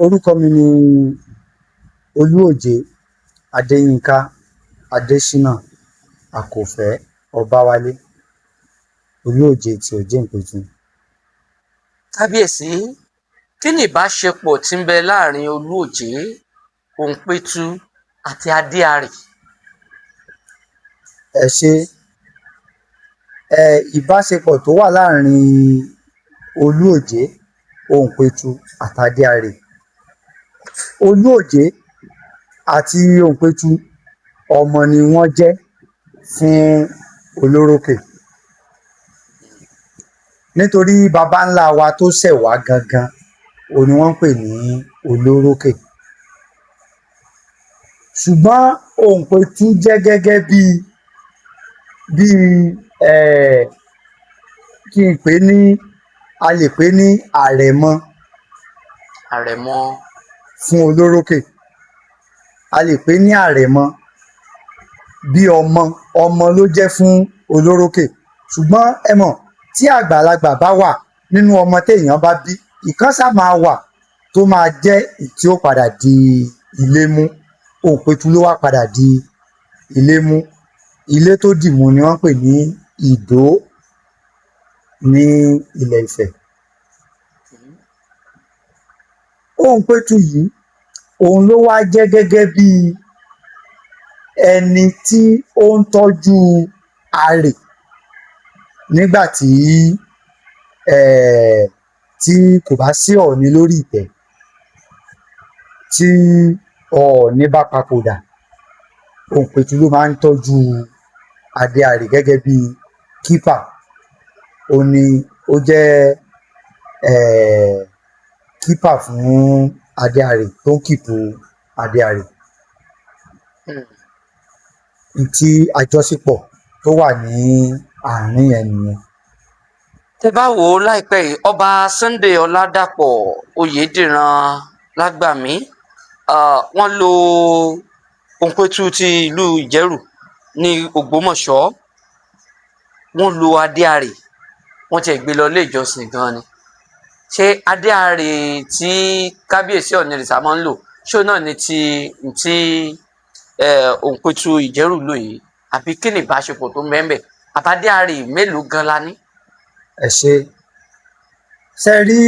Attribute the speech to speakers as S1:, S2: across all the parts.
S1: Orúkọ mi ni Olúòjé Adéyínká Adéṣínà Àkòfẹ́ Ọbáwálé, Olúòjé ti Òjé Ìpẹ̀tù.
S2: Kábíyèsí, kí ni ìbáṣepọ̀ tí ń bẹ láàrin Olúòjé, Òǹpẹ̀tù àti Adéarè?
S1: Ẹ ṣé. Ìbáṣepọ̀ tó wà láàrin Olúòjé, Òǹpẹ̀tù àti Adéarè. Olúòjé àti Òǹpẹ̀tù, ọmọ ni wọ́n jẹ́ fún Olórókè. Nítorí baba ńlá wa tó ṣẹ̀ wá gangan, òun ni wọ́n ń pè ní Olórókè. Ṣùgbọ́n Òǹpẹ̀tù jẹ́ gẹ́gẹ́ bí kí n pè ní, a lè pè ní àrẹ̀mọ.
S2: Àrẹ̀mọ.
S1: Fún Olórókè. A lè pè ní àrẹ̀mọ bí ọmọ, ọmọ ló jẹ́ fún Olórókè. Ṣùgbọ́n ẹ mọ̀, tí àgbàlagbà bá wà nínú ọmọ téèyàn bá bí, ìkan ṣá máa wà tó máa jẹ́ tí ó padà di ilé mú. Òǹpẹ̀tù ló wá padà di ilé mú. Ilé tó dì mú ni wọ́n ń pè ní Ìdó ní Ilẹ̀ Ifẹ̀. Òǹpẹ̀tù yìí, òun ló wá jẹ́ gẹ́gẹ́ bí ẹni tí ó ń tọ́jú arè nígbà tí tí kò bá sí Ọọ̀ni lórí ìtẹ́, tí Ọọ̀ni bá papòdà, Òǹpẹ̀tù ló máa ń tọ́jú Adéarè gẹ́gẹ́ bí kípà. Ó ní ó jẹ́ kípà fún Adéarè, tó ń keep Adéarè. Tí àjọṣepọ̀ tó wà ní àárín yẹn nìyẹn.
S2: Tẹ́ bá wò ó láìpẹ́ yìí, Ọba Sunday Ọládàpọ̀ Oyèdìran Lágbàmí, wọ́n lo Òǹpẹ̀tù ti ìlú Ìjẹ̀rù ní Ògbómọ̀ṣọ́, wọ́n lo Adéarè, wọ́n tiẹ̀ gbé lọ ilé ìjọsìn gan ni. Ṣé Adéarè tí Kábíyèsí Ọ̀nìrìsà máa ń lò, ṣé òun náà ni ti tí Òǹpẹ̀tù Ìjẹ̀rù lò yìí, àbí kí ni ìbáṣepọ̀ tó ń bẹ ńbẹ̀? Àbádéarè mélòó gan la ní?
S1: Ẹ ṣé. Ṣé rí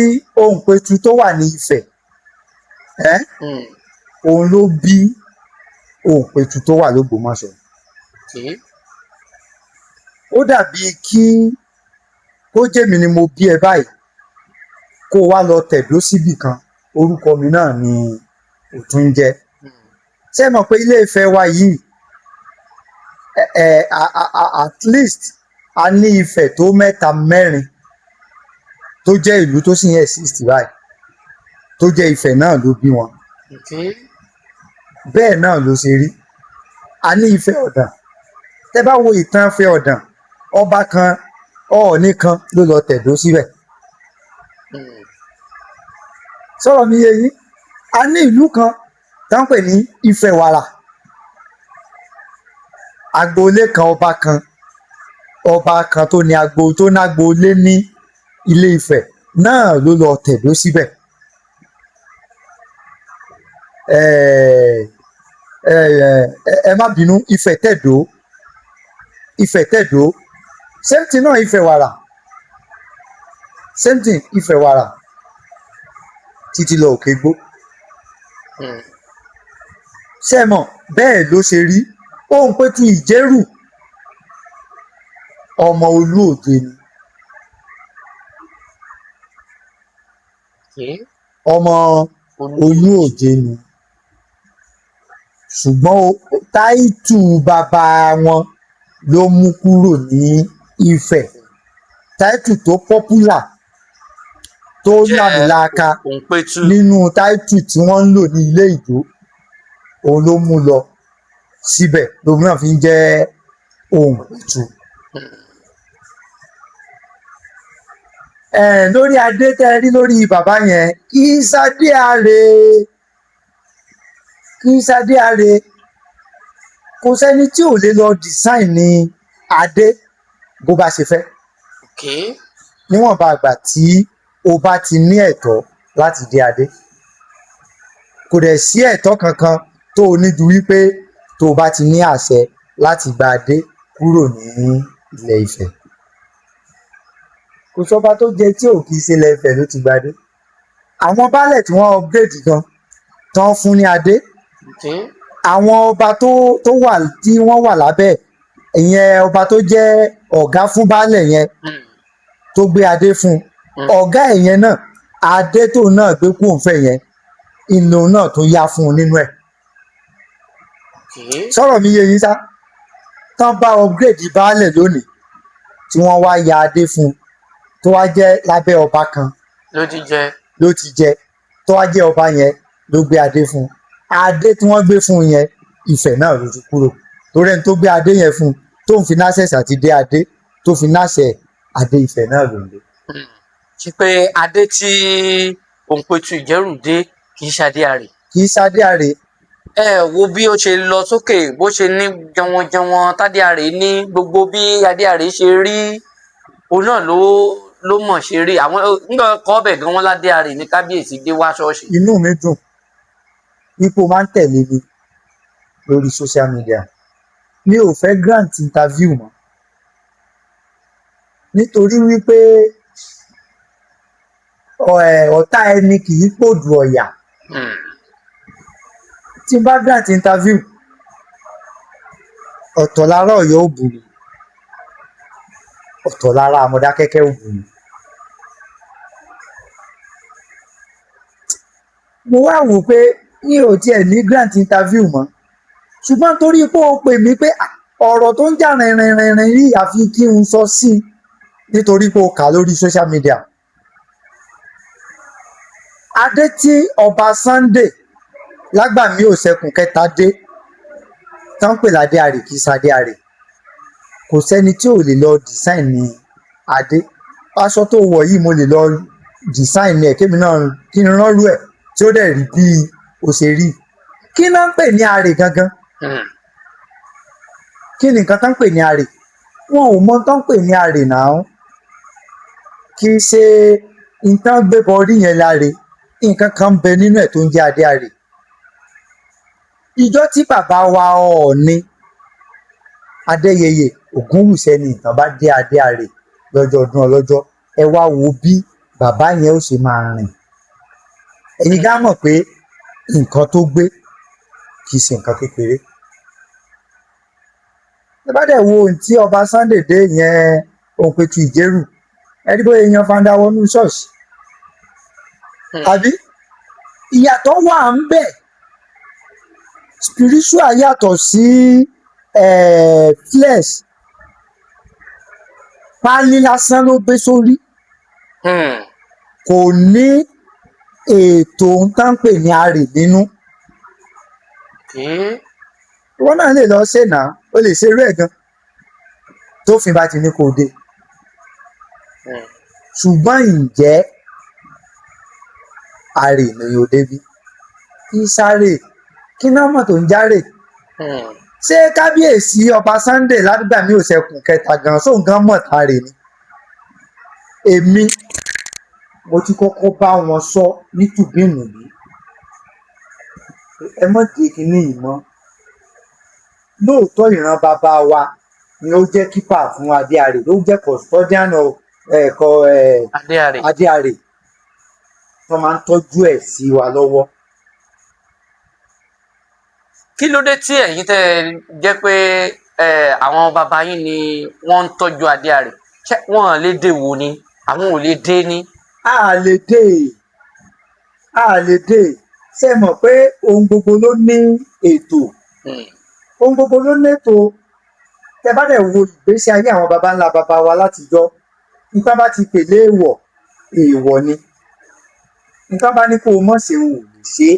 S1: Òǹpẹ̀tù tó wà ní Ifẹ̀, òun ló bí Òǹpẹ̀tù tó wà l'Ógbómọ̀ṣọ́. Ó dàbí kí kó jẹ́mi ni mo bí ẹ báyìí, kó wá lọ tẹ̀dó síbì kan, orúkọ mi náà ni ò tún ń jẹ́. Ṣé ẹ mọ̀ pé Ilé Ifẹ̀ wa yìí, at least a ní Ifẹ̀ tó mẹ́ta mẹ́rin tó jẹ́ ìlú tó sì ń exist báyìí, tó jẹ́ Ifẹ̀ náà ló bí wọn. Bẹ́ẹ̀ náà ló ṣe rí. A ní Ifẹ̀ Ọ̀dàn. Tẹ́ bá wo ìtàn Ifẹ̀ Ọ̀dàn, ọba kan, Ọọ̀ni kan ló lọ tẹ̀dó síbẹ̀. Sọ̀rọ̀ mi yé yín? A ní ìlú kan tá ń pè ní Ifẹ̀ Wàrà. Agboolé kan, ọba kan, ọba kan tó ní agbo tó nágboolé ní Ilé Ifẹ̀ náà ló lọ tẹ̀dó síbẹ̀. Ẹ má bínú, Ifẹ̀ tẹ̀dó, Ifẹ̀ tẹ̀dó. Same thing náà Ifẹ̀ Wàrà. Same thing Ifẹ̀ Wàrà títí lọ Òkègbó. Ṣé ẹ mọ̀, bẹ́ẹ̀ ló ṣe rí. Òǹpẹ̀tù Ìjẹ̀rù, ọmọ Olúòjé ni. Ọmọ Olúòjé ni. Ṣùgbọ́n táìtù bàbá wọn ló mú kúrò ní Ifẹ̀. Táìtù tó popular, tó làmìlaaka nínú táìtù tí wọ́n ń lò ní ilé Ìdó, òun ló mú lọ síbẹ̀, lòun náà fi ń jẹ́ Òǹpẹ̀tù. Lórí adé tẹ́ rí lórí bàbá yẹn, kì í ṣadéarè, kì í ṣadéarè. Kò sẹ́ni tí ò lè lọ design ní adé bó bá ṣe fẹ́. Níwọ̀nba àgbà tí o bá ti ní ẹ̀tọ́ láti dé adé. Kò dẹ̀ sí ẹ̀tọ́ kankan tó o ní ju wípé tó o bá ti ní àṣẹ láti gba adé kúrò ní ilẹ̀ Ifẹ̀. Kò sọba tó jẹ tí ò kì í ṣe ilẹ̀ Ifẹ̀ ló ti gbadé. Àwọn baálẹ̀ tí wọ́n upgrade gan tán fún ní adé, àwọn ọba tó wà tí wọ́n wà lábẹ́ ẹ̀, ìyẹn ọba tó jẹ́ ọ̀gá fún baálẹ̀ yẹn tó gbé adé fún un, ọ̀gá ẹ̀ yẹn náà, adé tóun náà gbé kúrò ńfẹ̀ yẹn, ìlò náà tó yá fún un nínú ẹ̀. Sọ̀rọ̀ mi yé yín sá? Tán bá upgrade baálẹ̀ lónìí tí wọ́n wá ya adé fún un, tó wá jẹ́ lábẹ́ ọba kan
S2: ló ti jẹ,
S1: ló ti jẹ, tó wá jẹ́ ọba yẹn ló gbé adé fún un, adé tí wọ́n gbé fún un yẹn, Ifẹ̀ náà ló ti kúrò, torí ẹni tó gbé adé yẹn fún un, tó ń fi náṣẹ̀sì àti dé adé, tó fi náṣẹ adé, Ifẹ̀ náà ló ń dé.
S2: Ṣe pé adé tí Òǹpẹ̀tù Ìjẹ̀rù dé kì í ṣadé àrè?
S1: Kì í ṣadé àrè.
S2: Ẹ wo bí ó ṣe lọ sókè, bó ṣe ní jẹwọnjẹwọn tádé àrè ní, gbogbo bí adé àrè ṣe rí, òun náà ló mọ̀ ṣe rí. Àwọn nígbà kọ́ ọbẹ̀ gan wọn ládé àrè ní kábíyèsí dé wá ṣọ́ọ̀ṣì.
S1: Inú mi dùn wípé o máa ń tẹ̀lé mi lórí social media. Mi ò fẹ́ grant interview mọ́, nítorí wípé ọ̀tá ẹni kì í pòdù ọ̀yà. Tí n bá grant interview, ọ̀tọ̀ lára Ọ̀yọ́ ò bù mí, ọ̀tọ̀ lára Mọdákẹ́kẹ́ ò bù mí. Mo wá wò pé mi ò tiẹ̀ ní grant interview mọ́, ṣùgbọ́n torí pé o pè mí pé, "Ah, ọ̀rọ̀ tó ń jà rìnrìnrìnrìn yìí, àfi kí n sọ sí i," nítorí pé o kà lórí social media. Adé tí ọba Sunday Lágbàmí Òsẹkùn kẹta dé, tán pè ládé àrè, kì í sadé àrè. Kò sẹ́ni tí ò lè lọ design ní adé. Aṣọ tó wọ̀ yìí, mo lè lọ design ẹ̀, kémi náà kí n ránrú ẹ̀ tí ó dẹ̀ rí bí o ṣe rí. Kí náà ń pè ní àrè gangan? Kí ni nǹkan tán ń pè ní àrè? Wọn ò mọ tán ń pè ní àrè náà. Kì í ṣe nǹkan gbébọ orí yẹn láre. Nǹkan kan ń bẹ nínú ẹ̀ tó ń jẹ́ adé àrè. Ìjọ tí bàbá wa Ọọ̀ni Adéyẹyè Ògúnwùsì Ẹnìtàn bá dé adé àrè lọ́jọ́ ọdún ọlọ́jọ́, ẹ wá wo bí bàbá yẹn ó ṣe máa rìn. Ẹ̀yin gá mọ̀ pé nǹkan tó gbé kì í ṣe nǹkan kékeré. Ẹ bá dẹ̀ wo ohun tí ọba Sunday dé yẹn, Òǹpẹ̀tù Ìjẹ̀rù, ẹ rí bóyá yan fanda wọnú ṣọ́ọ̀ṣì, àbí ìyàtọ̀ wà ń bẹ̀? Spiritual yàtọ̀ sí flesh. Páálí lásán ló gbé sórí, kò ní ètò ohun tá ń pè ní arè nínú. Ìwọ náà lè lọ ṣe náà, o lè ṣerú ẹ̀ gan tófin bá ti ní kó o dé. Ṣùgbọ́n ǹjẹ́ arè ni o débí? Kí sáré kí náà mọ̀ tó ń járè? Ṣé kábíyèsí ọba Sunday Lágbàmí Òsẹkùn kẹta gan sóun gan mọ̀ tárè ni? Èmi mo ti kọ́kọ́ bá wọn sọ nítùbínùbí, ẹ mọ̀ dé kínní yìí mọ́. Lóòótọ́, ìran bàbá wa ni ó jẹ́ keeper fún adéarè, ló jẹ́ custodian of ẹ̀kọ́
S2: adé àrè.
S1: Adéarè tó máa ń tọ́jú ẹ̀ sí wa lọ́wọ́.
S2: Kí ló dé tí ẹ̀yin tẹ́ ẹ jẹ́ pé àwọn bàbá yín ni wọ́n ń tọ́jú adé àrè, ṣé wọ́n lè dé wò ni? Àwọn ò lè dé ní?
S1: A lè dé, a lè dé. Ṣe mọ̀ pé ohun gbogbo ló ní ètò? Ohun gbogbo ló ní ètò. Tẹ bá dẹ̀ wo ìgbésí ayé àwọn baba ńlá baba wa látijọ́, nǹkan bá ti pè léèwọ̀, èèwọ̀ ni. Nǹkan bá ní kó o mọ̀ ṣe, o ò lè ṣe é.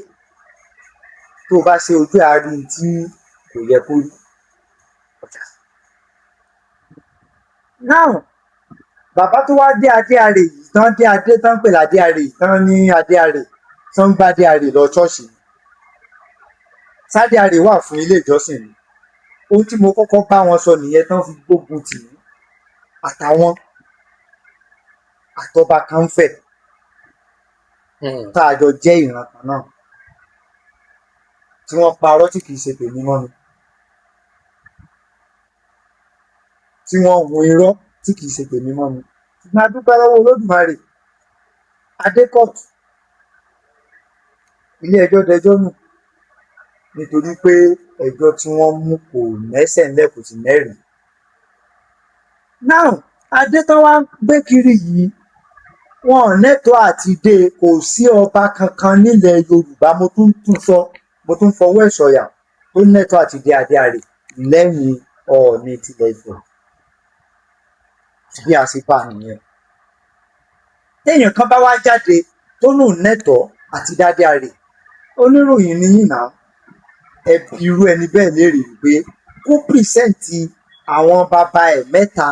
S1: Tó o bá ṣe, ojú ẹ̀ á rí n tí kò yẹ kó rí. Now, bàbá tó wá dé adé arè yìí, tán dé adé tán pè ládé arè yìí, tán ní adé arè, tán ń gbádé arè lọ ṣọ́ọ̀ṣì ni, sádé arè wà fún ilé ìjọsìn ni. Ohun tí mo kọ́kọ́ bá wọn sọ nìyẹn tán fi gbógun tì mí àtàwọn àtọba kan fẹ̀ tá a jọ jẹ́ ìran kan náà. tí wọ́n parọ́ tí kìí ṣe tèmi mọ́ mi, tí wọ́n hun irọ́ tí kìí ṣe tèmi mọ́ mi. Ṣùgbọ́n a dúpẹ́ lọ́wọ́ Olódùmarè, adékọ̀tù ilé ẹjọ́ dẹjọ́ nù nítorí pé ẹjọ́ tí wọ́n mú kò mẹ́sẹ̀ ńlẹ̀, kò sì mẹ́rìí. Now, adé tán wá ń gbé kiri yìí, wọn ò lẹ́tọ̀ọ́ àti dé. Kò sí ọba kankan nílẹ̀ Yorùbá, mo tún tún sọ, mo tún fọwọ́ ẹ̀ sọ̀yà, tó lẹ́tọ̀ọ́ àti dé adé Àrè lẹ́yìn Ọọ̀ni tilẹ̀ Ifẹ̀. Bí a ṣe bá a nìyẹn. Téèyàn kan bá wá jáde tó lóun lẹ́tọ̀ọ́ àti dádé Àrè, oníròyìn ni yín náà, ẹ bi irú ẹni bẹ́ẹ̀ léèrè wípé kó present àwọn bàbá ẹ̀ mẹ́ta,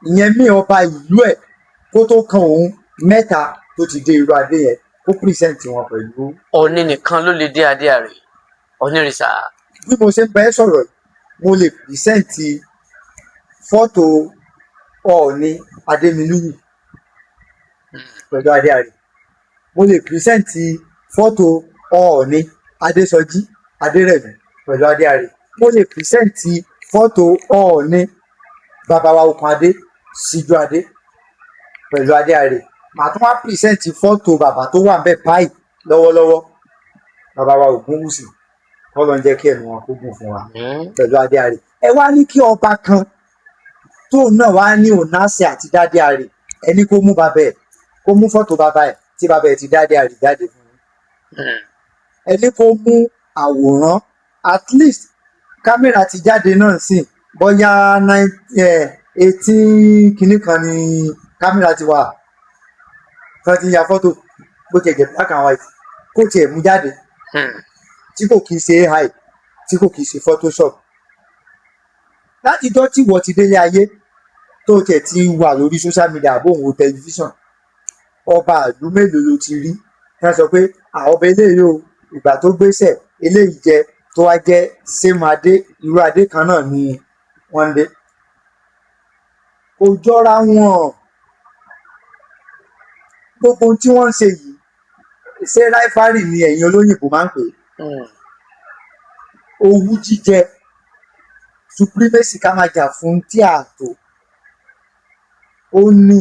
S1: ìyẹn mí ọba ìlú ẹ̀ kó tó kan òun mẹ́ta tó ti dé irú adé yẹn, kó present wọn pẹ̀lú.
S2: Ọọ̀ni nìkan ló lè dé adé Àrè, Ọ̀nìrìsà?
S1: Bí mo ṣe ń bá ẹ sọ̀rọ̀ yìí, mo lè present fọ́tò Ọọ̀ni Adémilúyì pẹ̀lú adé Àrè, mo lè present fọ́tò Ọọ̀ni Adésọjí Adérẹ̀mí pẹ̀lú adé Àrè, mo lè present fọ́tò Ọọ̀ni bàbá wa Okùn Adé Síjú Adé pẹ̀lú adé Àrè. Màá tún wá present fọ́tò bàbá tó wà ńbẹ̀ báyìí lọ́wọ́lọ́wọ́, bàbá wa Ògúnwùsì, kọ́lọ́ ń jẹ́ kí ẹ̀mí wọn kó gùn fún wa, pẹ̀lú adé Àrè. Ẹ wá ní kí ọba kan tóun náà wá ní ònàṣẹ àti dádé Àrè, ẹni kó mú bàbá ẹ̀, kó mú fọ́tò bàbá ẹ̀ tí bàbá ẹ̀ ti dádé Àrè jáde fún un. Ẹni kó mú àwòrán, at least kámẹ́rà ti jáde náà sí, bóyá 18 kinní kan ni kámẹ́rà ti wà kan ti ya fọ́tò, bó tiẹ̀ jẹ́ black and white, kó tiẹ̀ mú jáde tí kò kìí ṣe AI, tí kò kìí ṣe Photoshop. Látijọ́ tí ìwọ ti délé ayé, tó tiẹ̀ ti wà lórí social media, àbóhùn wo tẹlifíṣàn, ọba ìlú mélòó ló ti rí tí wọ́n sọ pé àwọn ọba eléyìí o, ìgbà tó gbéṣẹ̀ eléyìí jẹ, tó wá jẹ́ same adé, irú adé kan náà ni wọ́n ń dé? Kò jọra wọn. Gbogbo ohun tí wọ́n ń ṣe yìí, ṣé rivalry ni ẹ̀yin olóyìnbó máa ń pè é? Owú jíjẹ, supremacy, ká máa jà fún tí a tó ó ní.